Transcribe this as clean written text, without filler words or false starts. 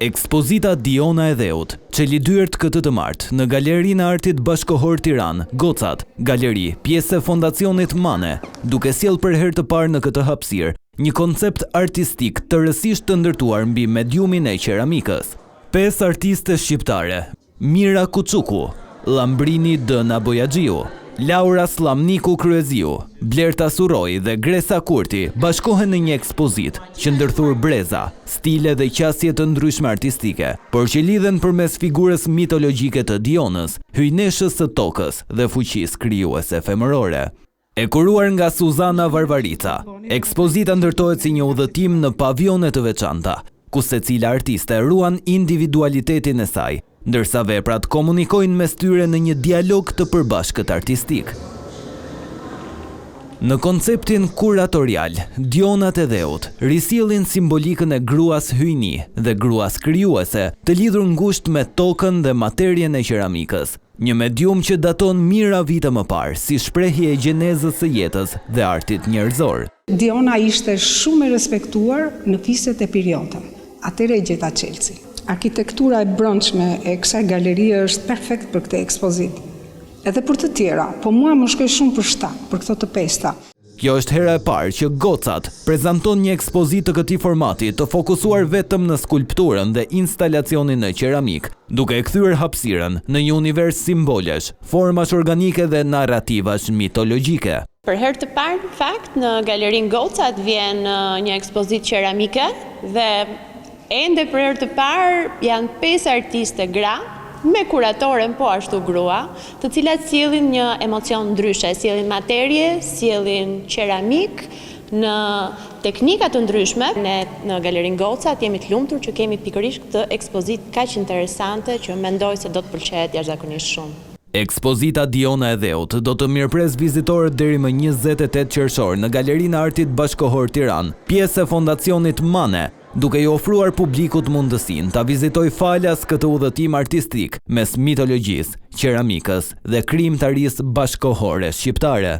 Ekspozita Diona e Dheut çeli dyert këtë të martë në Galerinë e Artit Bashkëkohor Tiranë, Gocat, galeri, pjesë e Fondacionit Mane, duke sjellë për herë të parë në këtë hapësirë një koncept artistik tërësisht të ndërtuar mbi mediumin e qeramikës. Pesë artiste shqiptare, Mira Kuçuku, Llambrini Dëna Bojaxhiu, Laura Sllamniku Kryeziu, Blerta Surroi dhe Gresa Kurti bashkohen në një ekspozitë që ndërthur breza, stile dhe qasje të ndryshme artistike, por që lidhen përmes figurës mitologjike të Dionës, hyjneshës së tokës dhe fuqisë krijuese femërore. E kuruar nga Suzana Varvarica, ekspozita ndërtohet si një udhëtim në pavione të veçanta, ku secila artiste ruan individualitetin e saj, ndërsa veprat komunikojnë mes tyre në një dialog të përbashkët artistik. Në konceptin kuratorial, Dionat e Dheut risjellin simbolikën e gruas hyjni dhe gruas krijuese, të lidhur ngushtë me tokën dhe materien e qeramikës. Një medium që daton mijëra vite më parë, si shprehje e gjenezës së jetës dhe artit njerëzor. Diona ishte shumë e respektuar në fiset epiriote. Atëherë e gjeta çelësin. Arkitektura e brendshme e kësaj galerie është perfekt për këtë ekspozitë. Edhe për të tjera, po mua më shkoi shumë për shtat, për këto të pesta. Kjo është hera e parë që Gocat prezanton një ekspozitë të këtij formati të fokusuar vetëm në skulpturën dhe instalacionin në qeramikë, duke e kthyer hapësirën në një univers simbolesh, formash organike dhe narrativash mitologjike. Për herë të parë në fakt në Galerinë Gocat vjen një ekspozitë qeramike dhe Ende për herë të parë janë pesë artiste gra, me kuratoren po ashtu grua, të cilat sjellin një emocion ndryshe, sjellin materie, sjellin qeramikë në teknika të ndryshme. Ne në Galerinë Gocat jemi të lumtur që kemi pikërisht këtë ekspozitë kaq interesante që mendoj se do të pëlqehet jashtëzakonisht shumë. Ekspozita Diona e Dheut do të mirëpresë vizitorët deri më 28 qershor në Galerinë e Artit Bashkëkohor Tiranë, pjesë e Fondacionit Mane, duke i ofruar publikut mundësinë ta vizitojë falas këtë udhëtim artistik mes mitologjisë, qeramikës dhe krijimtarisë bashkëkohore shqiptare.